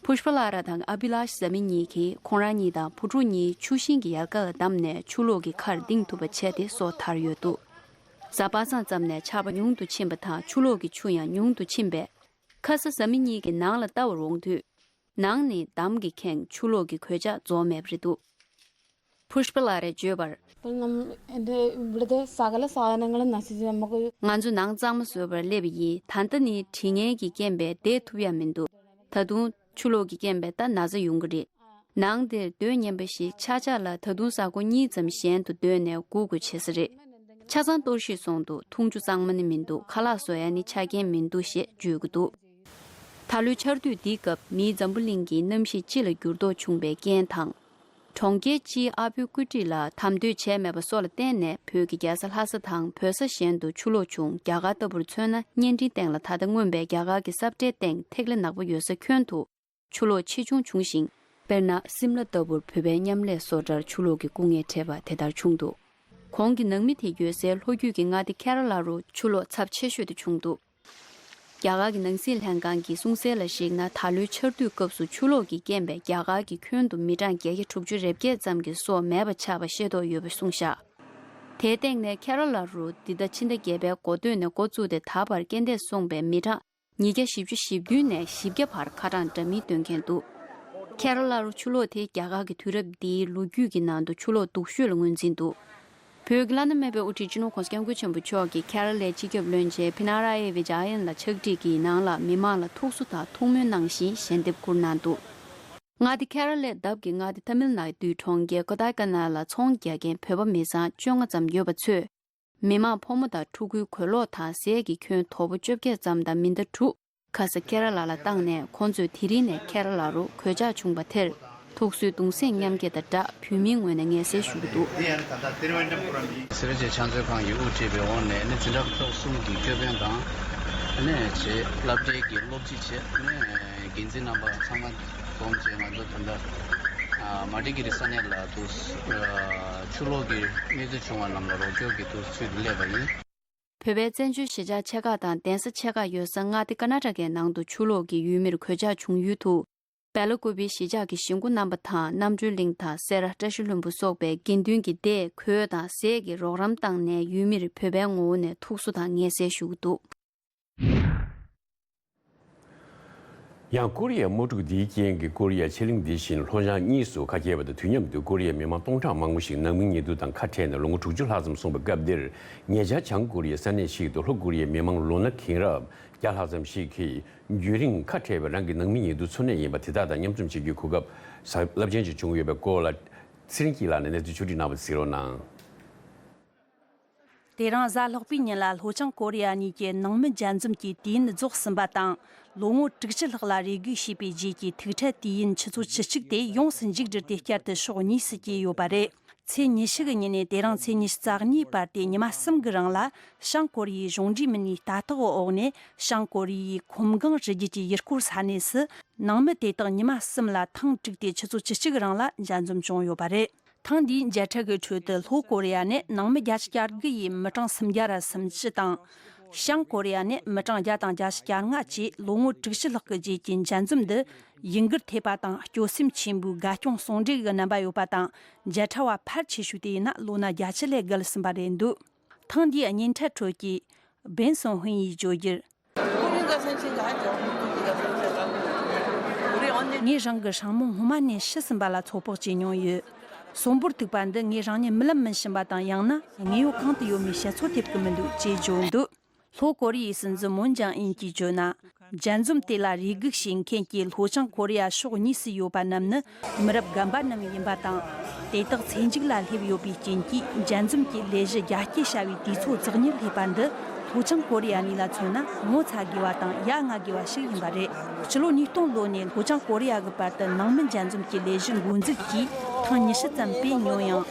ཕུཤ་པ་ལ་ར་དང་ཨ་བྷི་ལཱཤ་ཟ་མི་གཉིས་ཀྱིས་ཁོང་རང་གཉིས་དང་བུ་ཕྲུག་གཉིས་ཆུ་ཤིང་གི་ཡལ་ག་ལ་བསྡམས་ནས་ཆུ་ལོག་གི་ཁར་ལྡིང་ཐུབ་པ་བྱས་ཏེ་སོ་ཐར་ཡོད་འདུག་གཟའ་པ་སངས་ཙམ་ནས་ཆར་པ་ཉུང་དུ་ཕྱིན་པ་དང་ཆུ་ལོག་གི་ཆུ་ཡང་ཉུང་དུ་ཕྱིན་པས། ཁ་ས་ཟ་མི་གཉིས་ཀྱི་ནང་ལ་ལྟ་བར་འོང་དུས། ནང་ནས་འདམ་གྱིས་ཁེངས་ཆུ་ལོག་གི་གོད་ཆག་རྫོགས་མེད་པ་རེད་འདུག་ཕུཤ་པ་ལ་རས་བརྗོད་པར། ང་ཚོ་ནང་གཙང་མ་བཟོས་པར་སླེབས་པ་ཡིན། ད་ལྟ་ནི་དྲི་ངན་གྱི་རྐྱེན་པས་བསྡད་ཐུབ་ཡ་མི་འདུག་ད་དུང་ཆུ་ལོག་གི་རྐྱེན་པས་ད་ན་ཚ་ཡོང་གི་རེད། ནང་དེར་སྡོད་སྙམ་པ་ཞིག་ཆགས་ཆགས་ལ་ད་དུང་གཟའ་འཁོར་གཉིས་ཙམ་གཞན་དུ་སྡོད་ནས་སྒུག་དགོས་བྱེད་ས་རེད། ཆ་ཚང་གཏོར་བཤིག་སོང་འདུག་འཐུང་ཆུ་གཙང་མ་ནི་མི་འདུག་ཁ་ལག་བཟོ་ཡ་ནི་ཆ་རྐྱེན་མི་འདུག་ཞེས་བརྗོད་ཀྱི་འདུག་ད་ལོའི་ཆར་དུས་འདིའི་སྐབས་མིའི་འཛམ་བུ་གླིང་གི་གནམ་གཤིས་སྤྱི་ལ་འགྱུར་ལྡོག་བྱུང་བའི་རྐྱེན་དང་། གྲོང་ཁྱེར་སྤྱིའི་ཨ་ཕོའི་བཀོད་སྒྲིག་ལ་དམ་དོད་བྱས་མེད་པ་སོགས་ལ་བརྟེན་ནས་བོད་ཀྱི་རྒྱལ་ས་ལྷ་ས་དང་བོད་ས་གཞན་དུ་ཆུ་ལོག་བྱུང་། རྒྱ་གར་ལྟ་བུར་མཚོན་ན་བརྙན་འཕྲིན་སྟེང་ལ་ད་ལྟ་མངོན་པའི་རྒྱ་གར་གྱི་ས་ཁྲའི་སྟེང་ཐིག་ལེ་ནག་པོ་ཡོད་ས་ཁྱོན་དུ་ཆུ་ལོག་ཆེ་ཆུང་བྱུང་ཞིང་། དཔེར་ན། སིམ་ལ་ལྟ་བུར་བོད་པའི་མཉམ་ལས་བཟོ་གྲྭར་ཆུ་ལོག་གི་སྐུ་ངལ་འཕྲད་པ་དེ་ལྟར་བྱུང་འདུག་གོང་གི་ནང་མི་དེ་ཡོད་སའི་ལྷོ་རྒྱུད་ཀྱི་མངའ་སྡེ་ཁེ་ར་ལ་རུ་ཆུ་ལོག་ཚབས་ཆེ་ཤོས་དེ་བྱུང་འདུག་རྒྱ་གར་གྱི་ནང་སྲིད་ལྷན་ཁང་གིས་གསུངས་གསལ་ལ་གཞིགས་ན། ད་ལོའི་ཆར་དུས་སྐབས་སུ་ཆུ་ལོག་གི་རྐྱེན་པས་རྒྱ་གར་གྱི་ཁྱོན་དུ་མི་གྲངས་བརྒྱད་བརྒྱ་དྲུག་ཅུ་རེ་བརྒྱད་ཙམ་གྱི་སྲོག་མེད་པ་ཆགས་པ་ཤེས་རྟོགས་ཡོད་པ་གསུངས་བཞག་དེའི་སྟེང་ནས་ཁེ་ར་ལ་རུ་འདི་ཟླ་ཕྱི་ཟླ་བརྒྱད་པའི་འགོ་སྟོད་ནས་འགོ་བཙུགས་ཏེ་ད་བར་རྐྱེན་འདས་སོང་བའི་མི་གྲངས་ཉིས་བརྒྱ་བཞི་བཅུ་ཞེ་བདུན་ནས་བཞི་བརྒྱ་བར་ཁ་གྲངས་འདྲ་མིན་སྟོན་མཁན་འདུག་ཁེ་ར་ལ་རུ་ཆུ་ལོག་དེ་རྒྱ་གར་གྱི་དུས་རབས་འདིའི་ལོ་རྒྱུས་ཀྱི་ནང་དུ་ཆུ་ལོག་སྡུག་ཤོས་ལ་ངོས་འཛིན་འདུག་བོད་ཀྱི་བླ་ན་མེད་པའི་དབུ་ཁྲིད་སྤྱི་ནོར་༸གོང་ས་༸སྐྱབས་མགོན་ཆེན་པོ་མཆོག་གིས་ཁེ་ར་ལའི་སྤྱི་ཁྱབ་བློན་ཆེན་པི་ན་ར་ཨི་བི་ཇ་ཡན་ལ་ཕྱག་བྲིས་ཀྱི་ནང་ལ་མི་མང་ལ་ཐུགས་གསོ་དང་ཐུགས་སྨོན་གནང་བཞིན་ཞལ་འདེབས་བསྐུར་གནང་འདུག་མངའ་སྡེ་ཁེ་ར་ལའི་འདབས་ཀྱི་མངའ་སྡེ་ཐ་མིལ་ནཱ་ཌུའི་གྲོང་ཁྱེར་ཀོ་ཏཱ་ཀ་ན་ལ་ཚོང་རྒྱག་མཁན་བོད་པ་མི་ཚང་བཅོ་ལྔ་ཙམ་ཡོད་པ་ཚོས། མི་མང་ཕོ་མོ་དང་ཕྲུ་གུའི་གོས་ལོག་དང་ཟས་ཀྱི་ཁྱོན་དོ་པོ་བཅོ་བརྒྱད་ཙམ་དང་མི་ཟླ་དྲུག་ཁ་ས་ཁེ་ར་ལ་ལ་བཏང་ནས། ཁོང་ཚོས་དེ་རིང་ནས་ཁེ་ར་ལ་རུ་གོད་ཆག་བྱུང་བ་དེར་ཐུགས་གསོའི་གདུང་སེམས་མཉམ་སྐྱེད་དང་སྦྲགས་བོད་མིའི་ངོས་ནས་ངལ་གསོ་ཞུ་གི་འདུག་སེར་བྱེས་ཕྱག་མཛོད་ཁང་གིས་དབུ་ཁྲིད་པའི་འོག་ནས་ནི་འཛིན་གྲྭ་ཚོགས་གསུམ་གྱི་ཀྱོ་པན་དང་ནི་བྱེད་སློབ་གྲྭའི་གི་སློབ་སྤྱི་བྱས་ནི་འགན་འཛིན་རྣམ་པ་ཚང་མ་འཛོམས་བྱས་ང་ཚོ་ད་ལྟ་མ་ཏི་ཀི་རི་ས་གནས་ལ་དུ་ཆུ་ལོག་གི་གནས་ཚུལ་བྱུང་བ་རྣམས་ལ་རོགས་སྐྱོར་གྱི་དུ་ཚུལ་དུ་སླེབས་པ་ཡིན། བོད་པའི་བཙན་བྱོལ་གཞིས་ཆགས་ཆེ་ཁག་དང་གདན་ས་ཆེ་ཁག་ཡོད་ས་མངའ་སྡེ་ཀར་ནཱ་ཊ་ཀའི་ནང་དུ་ཆུ་ལོག་གིས་ཡུལ་མིར་གོད་ཆག་བྱུང་ཡུལ་དུ། སྦེ་ལ་ཀུ་པེའི་གཞིས་ཆགས་ཀྱི་གཞིས་འགོ་རྣམ་པ་དང་རྣམ་གྲོལ་གླིང་དང་སེ་ར་བཀྲ་ཤིས་ལྷུན་པོ་སོགས་པའི་དགེ་འདུན་གྱི་སྡེས་གོས་དང་ཟས་ཀྱི་རོགས་རམ་བཏང་ནས་ཡུལ་མིར་བོད་པའི་ངོ་བོ་ནས་ཐུགས་གསོ་དང་ངལ་གསོ་ཞུ་གི་འདུག་ཡང་ཀོ་རི་ཡའི་དམག་འཁྲུག་འདིའི་རྐྱེན་གྱིས་ཀོ་རི་ཡའི་ཕྱེད་གླིང་འདི་བཞིན་ལྷོ་བྱང་གཉིས་སུ་ཁ་གྱེས་པ་དང་དུས་མཉམ་དུ་ཀོ་རི་ཡའི་མི་མང་སྟོང་ཕྲག་མང་པོ་ཞིག་ནང་མི་ཉེ་དུ་དང་ཁ་བྲལ་ནས་ལོ་ངོ་དྲུག་ཅུ་ལྷག་ཙམ་སོང་བའི་སྐབས་འདིར། ཉེ་ཆར་བྱང་ཀོ་རི་ཡའི་ས་གནས་ཤིག་ཏུ་ལྷོ་ཀོ་རི་ཡའི་མི་མང་ལོ་ན་གྱེན་རབས་བརྒྱ་ལྷག་ཙམ་ཞིག་གིས་རྒྱུན་རིང་ཁ་བྲལ་བའི་རང་གི་ནང་མི་ཉེ་དུ་འཚོ་གནས་ཡིན་པ་དེ་དག་དང་མཉམ་འཛོམས་བྱེད་རྒྱུའི་གོ་སྐབས་རླབས་ཆེན་ཞིག་བྱུང་ཡོད་པའི་སྐོར་ལ། ཚེ་རིང་སྐྱིད་ལགས་ནས་གནས་ཚུལ་ཕྱོགས་སྒྲིག་གནང་བ་གཟིགས་རོགས་གནང་། དེ་རིང་གཟའ་ལྷག་པའི་ཉིན་ལ་ལྷོ་བྱང་ཀོ་རི་ཡ་གཉིས་ཀྱི་ནང་མི་མཇལ་འཛོམས་ཀྱི་དུས་ཡུན་རྫོགས་ཟིན་པ་དང་། ལོ་ངོ་དྲུག་ཅུ་ལྷག་ལ་རེ་སྒུག་བྱས་པའི་རྗེས་ཀྱི་ཐུག་འཕྲད་དུས་ཡུན་ཆུ་ཚོད་བཅུ་གཅིག་དེ་ཡོངས་སུ་མཇུག་བསྒྲིལ་ཏེ་བསྐྱར་དུ་ཕྱོགས་གཉིས་སུ་གྱེས་ཡོད་པ་རེད། ཚེས་ཉི་ཤུ་གི་ཉིན་ནས་དེ་རིང་ཚེས་ཉི་ཤུ་རྩ་གཉིས་བར་དུ་ཉི་མ་གསུམ་གྱི་རིང་ལ། བྱང་ཀོ་རི་ཡའི་གཞུང་འབྲེལ་མི་སྣའི་ལྟ་རྟོག་འོག་ནས། བྱང་ཀོ་རི་ཡའི་ཁོམ་སྒང་རི་རྒྱུད་ཀྱི་ཡུལ་སྐོར་ས་གནས་སུ། ནང་མི་དེ་དག་ཉི་མ་གསུམ་ལ་ཐེངས་དྲུག་སྟེ། ཆུ་ཚོད་བཅུ་གཅིག་རིང་ལ་འཇལ་འཛོམས་བྱུང་ཡོད་པ་རེད། ཐེངས་འདིའི་མཇལ་འཕྲད་ཀྱི་ཁྲོད་དུ། ལྷོ་ཀོ་རི་ཡ་ནས་ནང་མི་བརྒྱད་ཅུ་གྱ་དགུ་ཡི་མི་གྲངས་སུམ་བརྒྱ་ར་སུམ་ཅུ་དང་། བྱང་ཀོ་རི་ཡ་ནས་མི་གྲངས་བརྒྱ་དང་བརྒྱད་ཅུ་གྱ་ལྔ་བཅས། ལོ་ངོ་དྲུག་ཅུ་ལྷག་གི་རྗེས་ཀྱི་འཇལ་འཛོམས་འདི། ཡིད་འགུལ་ཐེབས་པ་དང་། སྤྱོད་སེམས་ཆེན་པོའི་དགའ་སྐྱོ་ཟུང་འབྲེལ་གྱི་རྣམ་པ་ཡོད་པ་དང་། མཇལ་འཕྲད་པ་ཕལ་ཆེ་ཤོས་དེ་ཡིན་ན། ལོ་ན་བརྒྱད་ཅུ་ལས་བརྒལ་ཟིན་པ་རེད་འདུག་ཐེངས་འདིའི་གཉེན་འཕྲད་ཁྲོད་ཀྱི་སྦན་སོན་ཧུན་ཡིས་བརྗོད་རྒྱུར། ངས་རང་གི་སྲིང་མོ་སྔོན་མ་ནས་ཤི་ཟིན་པ་ལ་ཚོད་དཔག་བྱེད་མྱོང་ཡོད། གསོན་པོར་ཐུག་པ་འདི་ངས་རང་ཉིད་རྨི་ལམ་མིན་ཕྱིན་པ་དང་། ཡང་ན་དངོས་ཡོད་གང་དུ་ཡོད་མེད་བཤད་ཚོད་ཐེབས་ཀྱི་མི་འདུག་ཅེས་བརྗོད་འདུག་ལྷོ་ཀོ་རི་ཡའི་སྲིད་འཛིན་མུན་ཅང་ཨིན་གྱིས་བརྗོད་ན། འཇལ་འཛོམས་དེ་ལ་རེ་སྒུག་བྱེད་མཁན་གྱི་ལྷོ་བྱང་ཀོ་རི་ཡ་ཕྱོགས་གཉིས་སུ་ཡོད་པ་རྣམས་ནི་མི་རབས་རྒན་པ་རྣམས་ཡིན་པ་དང་། དེ་དག་ཚེ་མཇུག་ལ་སླེབས་ཡོད་པའི་རྐྱེན་གྱིས། འཇལ་འཛོམས་ཀྱི་ལས་གཞི་རྒྱ་སྐྱེད་བྱ་བའི་དུས་ཚོད་བཙག་གཉེར་སླེབས་པ་འདི། ལྷོ་བྱང་ཀོ་རི་ཡ་གཉིས་ལ་མཚོན་ན་ངོ་ཚ་དགོས་པ་དང་ཡ་ང་དགོས་པ་ཞིག་ཡིན་པ་རེད། ཕྱི་ལོ་ཉིས་སྟོང་ལོ་ནས་ལྷོ་བྱང་ཀོ་རི་ཡ་གི་བར་དུ་ནང་མི་འཇལ་འཛོམས་ཀྱི་ལས་གཞི་འགོ་འཛུགས་ཀྱིས་ཐེངས་ཉི་ཤུ་ཙམ་སྤེལ་མྱོང་ཡང་།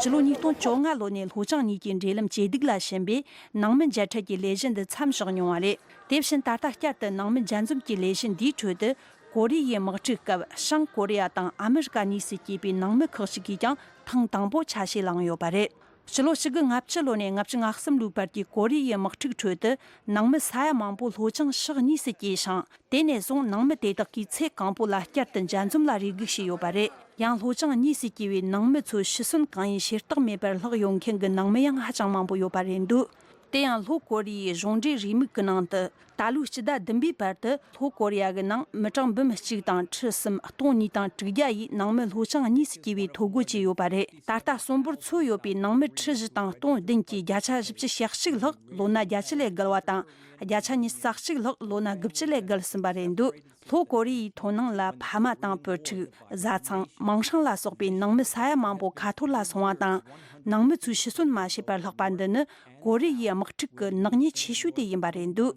ཕྱི་ལོ་ཉིས་སྟོང་བཅོ་ལྔ་ལོ་ནས་ལྷོ་བྱང་གཉིས་ཀྱི་འབྲེལ་ལམ་ཇེ་སྡུག་ལ་ཕྱིན་པས། ནང་མི་མཇལ་འཕྲད་ཀྱི་ལས་གཞི་འདི་མཚམས་བཞག་མྱོང་བ་རེད། དེ་བཞིན་ད་ལྟ་བསྐྱར་དུ་ནང་མི་འཇལ་འཛོམས་ཀྱི་ལས་གཞི་འདིའི་ཁྲོད་དུ། ཀོ་རི་ཡའི་དམག་འཁྲུག་སྐབས་བྱང་ཀོ་རི་ཡ་དང་ཨ་མི་རི་ཀ་གཉིས་སུ་སྐྱེས་པའི་ནང་མི་ཁག་ཅིག་གིས་ཀྱང་ཐེངས་དང་པོ་ཆ་ཤས་བླངས་ཡོད་པ་རེད། ཕྱི་ལོ་ཆིག་སྟོང་དགུ་བརྒྱ་ལྔ་བཅུ་ལོ་ནས་ལྔ་བཅུ་ང་གསུམ་ལོའི་བར་གྱི་ཀོ་རི་ཡའི་དམག་འཁྲུག་ཁྲོད་དུ། ནང་མི་ས་ཡ་མང་པོ་ལྷོ་བྱང་ཕྱོགས་གཉིས་སུ་སྐྱེས་ཤིང་། དེ་ནས་བཟུང་ནང་མི་དེ་དག་གིས་ཚེ་གང་པོ་ལ་བསྐྱར་དུ་འཇལ་འཛོམས་ལ་རེ་སྒུག་བྱས་ཡོད་པ་རེད། ཡང་ལྷོ་བྱང་གཉིས་སུ་སྐྱེས་པའི་ནང་མི་ཚོའི་ཤི་གསོན་གང་ཡིན་ཤེས་རྟོགས་མེད་པར་ལྷག་ཡོད་མཁན་གྱི་ནང་མི་ཡང་ཧ་ཅང་མང་པོ་ཡོད་པ་རེད་འདུག་དེ་ཡང་ལྷོ་ཀོ་རི་ཡའི་གཞུང་འབྲེལ་རེའུ་མིག་གི་ནང་དུ། ད་ལོའི་སྤྱི་ཟླ་བདུན་པའི་བར་དུ་ལྷོ་ཀོ་རི་ཡ་གི་ནང་མི་གྲངས་འབུམ་གཅིག་དང་ཁྲི་གསུམ་སྟོང་གཉིས་དང་དྲུག་བརྒྱ་ཡིས་ནང་མི་ལྷོ་བྱང་གཉིས་སུ་སྐྱེས་པའི་ཐོ་འགོད་བྱས་ཡོད་པ་རེད། ད་ལྟ་གསོན་པོར་འཚོ་ཡོད་པའི་ནང་མི་ཁྲི་བཞི་དང་སྟོང་བདུན་གྱི་བརྒྱ་ཆ་བཞི་བཅུ་ཞེ་གཅིག་ལྷག་ལོ་ན་བརྒྱད་ཅུ་ལས་བརྒལ་བ་དང་། བརྒྱ་ཆ་ཉི་ཤུ་རྩ་གཅིག་ལྷག་ལོ་ན་དགུ་བཅུ་ལས་བརྒལ་ཟིན་པ་རེད་འདུག་ལྷོ་ཀོ་རི་ཡའི་མཐོ་ནང་ལ་ཕ་མ་དང་བུ་ཕྲུག་བཟའ་ཚང་། མིང་སྲིང་ལ་སོགས་པའི་ནང་མི་ས་ཡ་མང་པོ་ཁ་འཐོར་ལ་སོང་བ་དང་། ནང་མི་ཚོའི་ཤི་གསོན་མ་བྱས་པར་ལྷག་པ་འདི་ནི་ཀོ་རི་ཡའི་དམག་འཁྲུག་གི་ནག་ཉེས་ཆེ་ཤོས་དེ་ཡིན་པ་རེད་འདུག་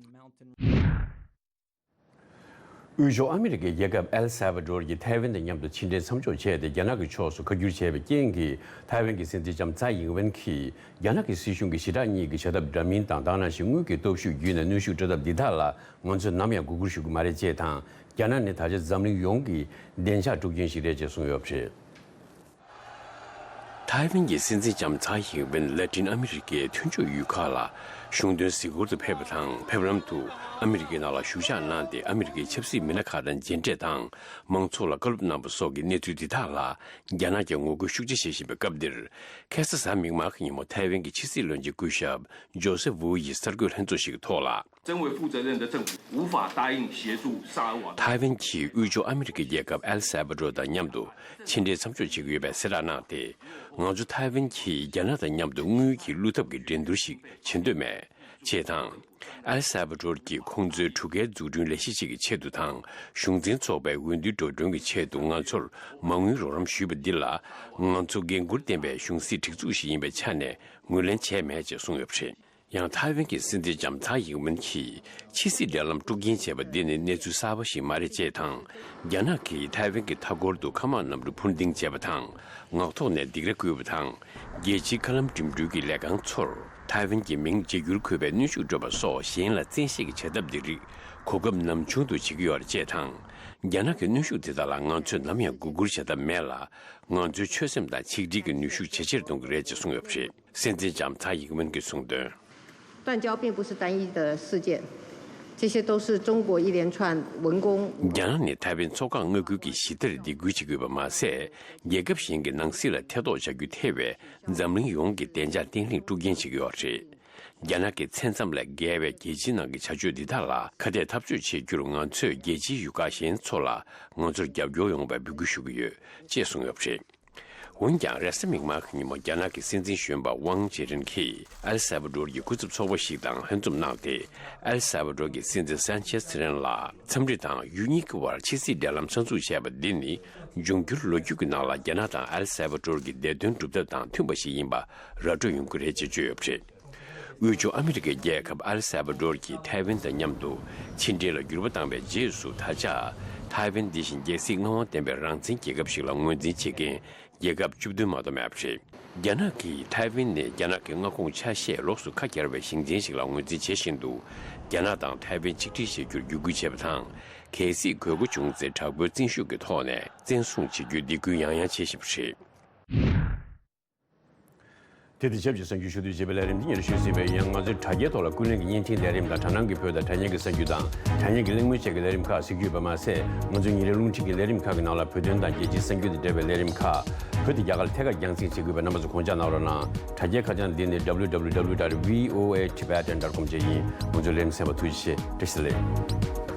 དབུས་ཕྱོགས་ཨ་མི་རི་ཀའི་རྒྱལ་ཁབ་ཨེལ་སཱ་བ་ཌོར་གྱིས་ཐའེ་ཝན་དང་མཉམ་དུ་ཕྱི་འབྲེལ་མཚམས་འཇོག་བྱས་ཏེ། རྒྱ་ནག་གི་ཕྱོགས་སུ་ཁ་བསྒྱུར་བྱས་པའི་རྐྱེན་གྱིས། ཐའེ་ཝན་གྱི་སྲིད་འཛིན་ལྕམ་ཚའེ་ཡིང་ཝེན་གྱིས་རྒྱ་ནག་གི་སྲིད་གཞུང་གི་ཞི་དྲག་གཉིས་ཀྱི་བྱ་ཐབས་འདྲ་མིན་དང་། དེ་ནང་བཞིན་དངུལ་གྱི་སྟོབས་ཤུགས་བརྒྱུད་ནས་གནོན་ཤུགས་སྤྲོད་ཐབས་འདི་དག་ལ་ང་ཚོས་ནམ་ཡང་མགོ་སྒུར་ཞུ་གི་མ་རེད་ཅེས་དང་། རྒྱ་ནག་ནི་ད་ཆ་འཛམ་གླིང་ཡོངས་ཀྱི་བདེ་འཇགས་དཀྲུག་རྐྱེན་ཞིག་རེད་ཅེས་གསུངས་ཡོད་པ་རེད། ཐའེ་ཝན་གྱི་སྲིད་འཛིན་ལྕམ་ཚའེ་ཡིང་ཝེན་ལ་ཏིན་ཨ་མི་རི་ཀའི་མཐུན་ཕྱོགས་ཡུལ་ཁག་ལ་གཞུང་དོན་གཟིགས་སྐོར་དུ་ཕེབས་པ་དང་། ཕེབས་ལམ་དུ་ཨ་མི་རི་ཀའི་ནང་ལ་བཞུགས་ཞག་གནང་སྟེ། ཨ་མི་རི་ཀའི་ཆབ་སྲིད་མི་སྣ་ཁག་དང་མཇལ་འཕྲད་དང་། མང་ཚོགས་ལ་བཀའ་སློབ་གནང་བ་སོགས་ཀྱི་གནས་ཚུལ་འདི་དག་ལ་རྒྱ་ནག་གིས་ངོ་རྒོལ་ཤུགས་ཆེ་བྱེད་བཞིན་པའི་སྐབས་འདིར། ཁ་སང་གཟའ་མིག་དམར་གྱི་ཉིན་མོ་ཐའེ་ཝན་གྱི་ཕྱི་སྲིད་བློན་ཆེན་སྐུ་ཞབས་ཇོ་སེབ་ཝུའུ་ཡིས་གསར་འགོད་ལྷན་ཚོགས་ཤིག་གི་ཐོག་ལ། 身为负责任的政府，无法答应协助萨尔瓦多。 ཐའེ་ཝན་གྱིས་དབུས་ཕྱོགས་ཨ་མི་རི་ཀའི་རྒྱལ་ཁབ་ཨེལ་སཱ་བ་ཌོར་དང་མཉམ་དུ་ཕྱི་འབྲེལ་མཚམས་འཇོག་བྱེད་ཀྱི་ཡོད་པའི་གསལ་བསྒྲགས་གནང་སྟེ། ང་ཚོ་ཐའེ་ཝན་གྱིས་རྒྱ་ནག་དང་མཉམ་དུ་དངུལ་གྱི་བློས་ཐབས་ཀྱི་འགྲན་བསྡུར་ཞིག་བྱེད་འདོད་མེད་ཅེས་དང་། ཨེལ་སཱ་བ་ཌོར་གྱིས་ཁོང་ཚོའི་གྲུ་ཁའི་འཛུགས་སྐྲུན་ལས་གཞི་ཞིག་གི་ཆེད་དུ་དང་། གཞུང་འཛིན་ཚོགས་པའི་འོས་བསྡུའི་འགྲོ་གྲོན་གྱི་ཆེད་དུ་ང་ཚོར་མ་དངུལ་རོགས་རམ་ཞུས་པ་འདི་ལ། ང་ཚོ་འགན་འཁུར་ལྡན་པའི་གཞུང་སྲིད་སྒྲིག་འཛུགས་ཤིག་ཡིན་པའི་ཆ་ནས་ངོས་ལེན་བྱས་མེད་ཅེས་གསུངས་ཡོད་པ་རེད། ཡང་ཐའེ་ཝན་གྱི་སྲིད་འཛིན་ལྕམ་ཚའེ་ཡིང་ཝེན་གྱིས་ཕྱི་སྲིད་འབྲེལ་ལམ་དཀྲུག་རྐྱེན་བྱས་པ་འདི་ནི་གནས་ཚུལ་གསར་པ་ཞིག་མ་རེད་ཅེས་དང་། རྒྱ་ནག་གིས་ཐའེ་ཝན་གྱི་མཐའ་འཁོར་དུ་མཁའ་དམག་གནམ་གྲུ་འཕུར་ལྡིང་བྱས་པ་དང་། ངག་ཐོག་ནས་སྡིགས་ར་བསྐུལ་བ་དང་། རྒྱལ་སྤྱིའི་མཁའ་ལམ་འགྲིམ་འགྲུལ་གྱི་ལས་ཁང་ཚོར་ཐའེ་ཝན་གྱི་མིང་བརྗེ་བསྒྱུར་དགོས་པའི་གནོན་ཤུགས་སྤྲོད་པ་སོགས་གཞན་ལ་བཙན་ཤེད་ཀྱི་བྱ་ཐབས་འདི་རིགས་གོ་སྐབས་ནམ་བྱུང་དུ་བྱེད་ཀྱི་ཡོད་རེད་ཅེས་དང་། རྒྱ་ནག་གི་གནོན་ཤུགས་དེ་དག་ལ་ང་ཚོས་ནམ་ཡང་མགོ་སྒུར་བྱ་ཐབས་མེད་ལ། ང་ཚོའི་ཆོད་སེམས་དང་ཆིག་སྒྲིལ་གྱི་ནུས་ཤུགས་ཇེ་ཆེར་གཏོང་གི་རེད་ཅེས་གསུངས་ཡོད་པ་རེད། སྲིད་འཛིན་ལྕམ་ཚའེ་ཡིང་ཝེན་གྱིས་གསུངས་དོན། 断交并不是单一的事件，这些都是中国一连串文攻 རྒྱ་ནག་ནི་ཐའེ་ཝན་མཚོ་འགག་མངའ་ཁུལ་གྱི་ཞི་བདེར་སྡིགས་སྐུལ་བྱེད་ཀྱི་ཡོད་པ་མ་ཟད། རྒྱལ་ཁབ་གཞན་གྱི་ནང་སྲིད་ལ་ཐེ་གཏོགས་བྱ་རྒྱུ་ཐེ་བའི་འཛམ་གླིང་ཡོངས་ཀྱི་བདེ་འཇགས་བརྟན་ལྷིང་དཀྲུག་རྐྱེན་བྱེད་ཀྱི་ཡོད་པ་རེད། རྒྱ་ནག་གི་མཚན་ཙམ་ལས་བརྒལ་བའི་རྒྱལ་སྤྱིའི་ནང་གི་བྱ་སྤྱོད་འདི་དག་ལ་ཁ་གཏད་འཐབ་རྩོད་བྱེད་རྒྱུར། ང་ཚོས་རྒྱལ་སྤྱིའི་ཡུལ་ཁག་གཞན་ཚོ་ལ་ང་ཚོར་རྒྱབ་སྐྱོར་ཡོང་བའི་འབོད་སྐུལ་ཞུ་གི་ཡོད་ཅེས་གསུངས་ཡོད་པ་རེད། འོན་ཀྱང་། རེས་གཟའ་མིག་དམར་གྱི་ཉིན་མོ་རྒྱ་ནག་གི་སྲིད་འཛིན་གཞོན་པ་ཝང་ཅེ་ཧྲིན་གྱིས་ཨེལ་སཱ་བ་ཌོར་གྱི་སྐུ་ཚབ་ཚོགས་པ་ཞིག་དང་ལྷན་འཛོམས་གནང་སྟེ། ཨེལ་སཱ་བ་ཌོར་གྱི་སྲིད་འཛིན་སན་ཆེ་སི་རེན་ལ་འཚམས་འདྲི་དང་། ཡུལ་གཉིས་ཀྱི་དབར་ཕྱི་སྲིད་འབྲེལ་ལམ་རྩ་འཛུགས་བྱས་པ་འདི་ནི། འབྱུང་འགྱུར་ལོ་རྒྱུས་ཀྱི་ནང་ལ་རྒྱ་ནག་དང་ཨེལ་སཱ་བ་ཌོར་གྱི་བདེ་དོན་སྒྲུབ་ཐབས་དང་མཐུན་པ་ཞིག་ཡིན་པ་ར་སྤྲོད་ཡོང་གི་རེད་ཅེས་བརྗོད་ཡོད་པ་རེད། དབུས་ཕྱོགས་ཨ་མི་རི་ཀའི་རྒྱལ་ཁབ་ཨེལ་སཱ་བ་ཌོར་གྱིས་ཐའེ་ཝན་དང་མཉམ་དུ་ཕྱི་འབྲེལ་ལ་འགྱུར་བ་བཏང་བའི་རྗེས་སུ། ད་ཆ་ ཐའེ་ཝན་འདི་བཞིན་རྒྱལ་སྲིད་མངའ་དབང་ལྡན་པའི་རང་བཙན་རྒྱལ་ཁབ་ཞིག་ལ་ངོས་འཛིན་བྱེད་མཁན་རྒྱལ་ཁབ་བཅུ་བདུན་མ་གཏོགས་མེད་པ་རེད། རྒྱ་ནག་གིས་ཐའེ་ཝན་ནི་རྒྱ་ནག་གི་མངའ་ཁོངས་ཆ་ཤས་ལོགས་སུ་ཁ་གྱར་བའི་ཞིང་ཆེན་ཞིག་ལ་ངོས་འཛིན་བྱེད་བཞིན་འདུག་རྒྱ་ནག་དང་ཐའེ་ཝན་ཆིག་སྒྲིལ་བྱེད་རྒྱུར་བརྒྱུད་སྐུལ་བྱས་པ་དང་། གལ་སྲིད་དགོས་མཁོ་བྱུང་ཚེ་དྲག་པོའི་བཙན་ཤུགས་ཀྱི་ཐོག་ནས་བཙན་བཟུང་བྱེད་རྒྱུའི་སྡིགས་སྐུལ་ཡང་ཡང་བྱེད་བཞིན་པ་རེད། དེ་དང་ཆབས་ཅིག་གསར་འགྱུར་ཞུ་གཏུག་བྱེད་པའི་ལས་རིམ་འདི་ཉེར་ཤུལ་ཟིན་པའི་ཡང་། ང་ཚོའི་དྲ་རྒྱའི་ཐོག་ལ་ཀུན་གླེང་གི་བརྙན་འཕྲིན་ལས་རིམ་དང་། དྲ་ནང་གི་བོད་དང་དྲ་བརྙན་གྱི་གསར་འགྱུར་དང་། དྲ་བརྙན་གྱི་གླེང་མོལ་བཅས་ཀྱི་ལས་རིམ་ཁག་གཟིགས་རྒྱུ་ཡོད་པ་མ་ཟད། ང་ཚོའི་ཉིན་རེའི་རླུང་འཕྲིན་གྱི་ལས་རིམ་ཁག་གི་ནང་ལ་བོད་དོན་དང་རྒྱལ་སྤྱིའི་གསར་འགྱུར་དང་འབྲེལ་བའི་ལས་རིམ་ཁག་བོད་དང་རྒྱ་གར་ཐད་ཀར་རྒྱང་སྲིང་བྱེད་དགོས་པས། རྣམ་པ་ཚོ་དགོངས་འཇགས་གནང་རོགས་གནང་། དྲ་རྒྱའི་ཁ་བྱང་འདི་ནི་W W W dot V O A Tibetan dot com བཅས་ཡིན། ང་ཚོའི་ལས་རིམ་གསན་པར་ཐུགས་རྗེ་ཆེ། བཀྲ་ཤིས་བདེ་ལེགས།